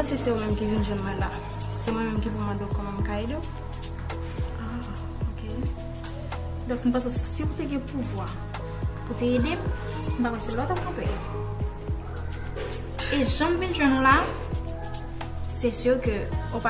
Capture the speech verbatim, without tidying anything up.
Panse se ou menm ki vin jwenn mwen la. Se mwen menm ki pou mande w kòman m ka ede w. Ah, ok. Donk, m panse si w te gen pouvwa pou te ede m, m pa kwè se la w t ap kanpe. E jan m vin jwenn ou la, se si ke ou pa